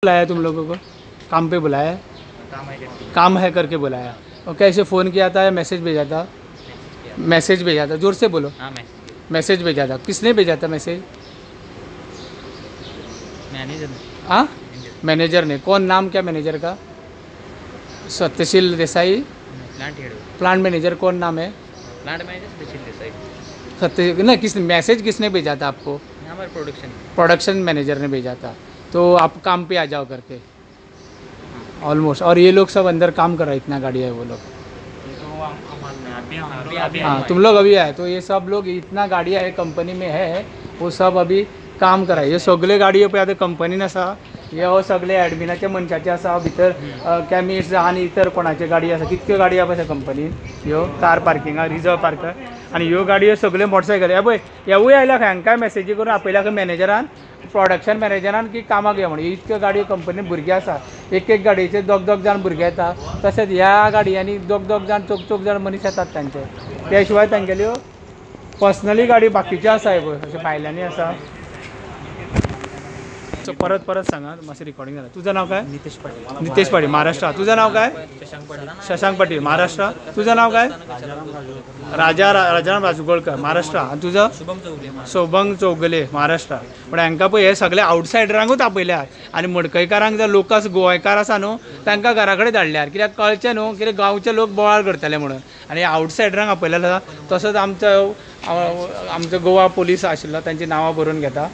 बुलाया तुम लोगों को? काम पे बुलाया? काम है करके बुलाया। और कैसे फ़ोन किया था या मैसेज भेजा था? मैसेज भेजा था। जोर से बोलो। मैसेज भेजा था। किसने भेजा था मैसेज? मैनेजर। हाँ, मैनेजर ने। कौन नाम क्या मैनेजर का? Satyasheel Desai. Plant head. Plant manager कौन नाम है? प्लांट मैनेजर सत्यशील देसाई। सत्य ना, किस मैसेज किसने भेजा था आपको? हमारे प्रोडक्शन मैनेजर ने भेजा था। तो आप काम पे आ जाओ करके ऑलमोस्ट। और ये लोग सब अंदर काम कर रहे हैं, इतना गाड़ी है वो लोग। हाँ, तुम लोग अभी आए तो ये सब लोग इतना गाड़ियाँ है कंपनी में है, वो सब अभी काम करा। हे सगळे गाडयो पळय आतां कंपनीन आसा, हे हो सगळे एडमिनाचे मनशाचे आसा, भितर केमिस्ट आनी इतर कोणाचे गाडी आसा, कितक्यो गाडयो आसा कंपनीन ह्यो कार पार्किंगा रिजर्व पार्क। आनी ह्यो गाडयो सगळ्यो मोटरसायकली। हे पळय हेवूय आयल्या खंय, हांकांय मॅसेजी करून आपयल्या खंय मॅनेजरान, प्रोडक्शन मॅनेजरान की कामाक यो म्हणून। इतक्यो गाडयो कंपनीन भुरगे आसा, एक एक गाडयेचेर दोग दोग जाण भुरगे येता, तशेंच ह्या गाडयांनी दोग दोग जाण चौग चौग जाण मनीस येतात तांचे। त्या शिवाय तांगेल्यो पर्सनली गाडी बाकीच्यो आसा पळय, अशें भायल्यांनी आसा। परत परत सांगा, मातशें रिकॉर्डिंग जालां। तुझं नाव काय? नितेश पाटील। नितेश पाटील, महाराष्ट्र। तुझं नाव काय? शशांक पाटील। शशांक पाटील, महाराष्ट्र। तुझं नाव काय? राजाराम राजगोळकर, महाराष्ट्र। आनी तुझं? शुभम चौगले। शुभम चौगले, महाराष्ट्र। पण हांकां पळय हे सगळे आवटसायडरांकूच आपयल्यात आनी मडकयकारांक जर लोक गोंयकार आसा न्हू तांकां घरा कडेन धाडल्यार, कित्याक कळचें न्हू कित्याक गांवचे लोक बोवाळ करतले म्हणून। आनी आवटसायडरांक आपयलेलो आसा। तसोच आमचो आमचो गोवा पोलीस आशिल्लो, तांची नांवां बरोवन घेता।